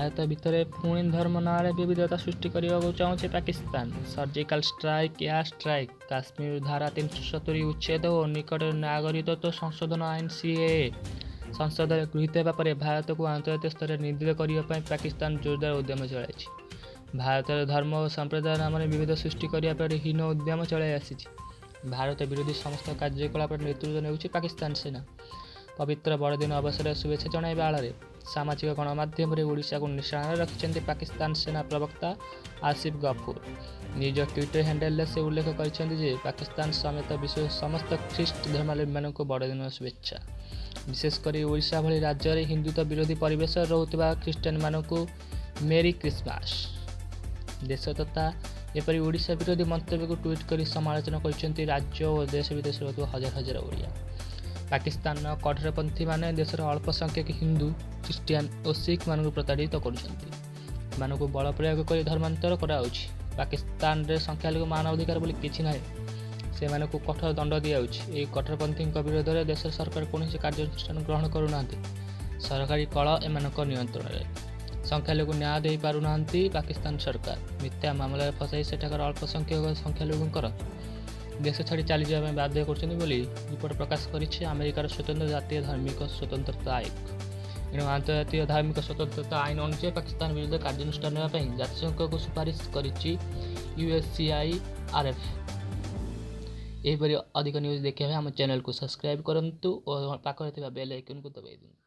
ଭାରତ ଭିତରେ ପୁଣି ଧର୍ମ ନାଁରେ ବିବିଧତା ସୃଷ୍ଟି କରିବାକୁ ଚାହୁଁଛି Pakistan. Surgical strike, air strike, Kashmir ଧାରା 370 ଉଚ୍ଛେଦ ଓ ନିକଟରେ ନାଗରିକତ୍ୱ ସଂଶୋଧନ ଆଇନ ସିଏଏ ସଂସଦରେ ଗୃହୀତ ହେବା ପରେ ଭାରତକୁ ଆନ୍ତର୍ଜାତୀୟ ସ୍ତରରେ ନିନ୍ଦିତ କରିବା ପାଇଁ ପାକିସ୍ତାନ ଜୋରଦାର ଉଦ୍ୟମ ଚଳାଇଛି। ଭାରତରେ ଧର୍ମ ଓ ସମ୍ପ୍ରଦାୟ ନାମରେ ବିଭେଦ ସୃଷ୍ଟି କରିବା ପରି ହୀନ ଉଦ୍ୟମ ଚଳାଇ ଆସିଛି। ଭାରତ ବିରୋଧୀ ସମସ୍ତ କାର୍ଯ୍ୟକଳାପର ନେତୃତ୍ୱ ନେଉଛି ପାକିସ୍ତାନ ସେନା। ପବିତ୍ର ବଡ଼ଦିନ ଅବସରରେ ଶୁଭେଚ୍ଛା ଜଣାଇବା ଆଳରେ ସାମାଜିକ ଗଣମାଧ୍ୟମରେ ଓଡ଼ିଶାକୁ ନିଶାଣାରେ ରଖିଛନ୍ତି ପାକିସ୍ତାନ ସେନା ପ୍ରବକ୍ତା ଆସିଫ ଗଫୁର। ନିଜ ଟ୍ୱିଟର ହ୍ୟାଣ୍ଡେଲରେ ସେ ଉଲ୍ଲେଖ କରିଛନ୍ତି ଯେ, ପାକିସ୍ତାନ ସମେତ ବିଶ୍ୱର ସମସ୍ତ ଖ୍ରୀଷ୍ଟ ଧର୍ମାବଲମ୍ବୀମାନଙ୍କୁ ବଡ଼ଦିନର ଶୁଭେଚ୍ଛା। ବିଶେଷ କରି ଓଡ଼ିଶା ଭଳି ରାଜ୍ୟରେ ହିନ୍ଦୁତ୍ୱ ବିରୋଧୀ ପରିବେଶରେ ରହୁଥିବା ଖ୍ରୀଷ୍ଟିଆନମାନଙ୍କୁ ମେରି ଖ୍ରୀଷ୍ଟମାସ। ଦେଶ ତଥା ଏପରି ଓଡ଼ିଶା ବିରୋଧୀ ମନ୍ତବ୍ୟକୁ ଟ୍ୱିଟ୍ କରି ସମାଲୋଚନା କରିଛନ୍ତି ରାଜ୍ୟ ଓ ଦେଶ ବିଦେଶରେ ରହୁଥିବା ହଜାର ହଜାର ଓଡ଼ିଆ। ପାକିସ୍ତାନର କଠୋରପନ୍ଥୀମାନେ ଦେଶର ଅଳ୍ପ ସଂଖ୍ୟକ ହିନ୍ଦୁ, ଖ୍ରୀଷ୍ଟିଆନ ଓ ଶିଖମାନଙ୍କୁ ପ୍ରତାରିତ କରୁଛନ୍ତି। ଏମାନଙ୍କୁ ବଳ ପ୍ରୟୋଗ କରି ଧର୍ମାନ୍ତର କରାଯାଉଛି। ପାକିସ୍ତାନରେ ସଂଖ୍ୟାଲଘୁ ମାନବାଧିକାର ବୋଲି କିଛି ନାହିଁ। ସେମାନଙ୍କୁ କଠୋର ଦଣ୍ଡ ଦିଆଯାଉଛି। ଏହି କଠୋରପନ୍ଥୀଙ୍କ ବିରୋଧରେ ଦେଶର ସରକାର କୌଣସି କାର୍ଯ୍ୟାନୁଷ୍ଠାନ ଗ୍ରହଣ କରୁନାହାନ୍ତି। ସରକାରୀ କଳ ଏମାନଙ୍କ ନିୟନ୍ତ୍ରଣରେ। ସଂଖ୍ୟାଲଘୁ ନ୍ୟାୟ ଦେଇପାରୁନାହାନ୍ତି ପାକିସ୍ତାନ ସରକାର। ମିଥ୍ୟା ମାମଲାରେ ଫସାଇ ସେଠାକାର ଅଳ୍ପ ସଂଖ୍ୟକ ସଂଖ୍ୟାଲଘୁଙ୍କର ଦେଶ ଛାଡ଼ି ଚାଲିଯିବା ପାଇଁ ବାଧ୍ୟ କରୁଛନ୍ତି ବୋଲି ରିପୋର୍ଟ ପ୍ରକାଶ କରିଛି ଆମେରିକାର ସ୍ୱତନ୍ତ୍ର ଜାତୀୟ ଧାର୍ମିକ ସ୍ୱତନ୍ତ୍ରତା ଆୟୋଗ। ଏଣୁ ଆନ୍ତର୍ଜାତୀୟ ଧାର୍ମିକ ସ୍ୱତନ୍ତ୍ରତା ଆଇନ ଅନୁଯାୟୀ ପାକିସ୍ତାନ ବିରୁଦ୍ଧରେ କାର୍ଯ୍ୟାନୁଷ୍ଠାନ ନେବା ପାଇଁ ଜାତିସଂଘକୁ ସୁପାରିଶ କରିଛି ୟୁଏସ୍ସିଆଇଆର୍ଏଫ୍। ଏହିପରି ଅଧିକ ନ୍ୟୁଜ୍ ଦେଖିବା ପାଇଁ ଆମ ଚ୍ୟାନେଲକୁ ସବସ୍କ୍ରାଇବ୍ କରନ୍ତୁ ଓ ପାଖରେ ଥିବା ବେଲ୍ ଆଇକନ୍କୁ ଦବାଇ ଦିଅନ୍ତୁ।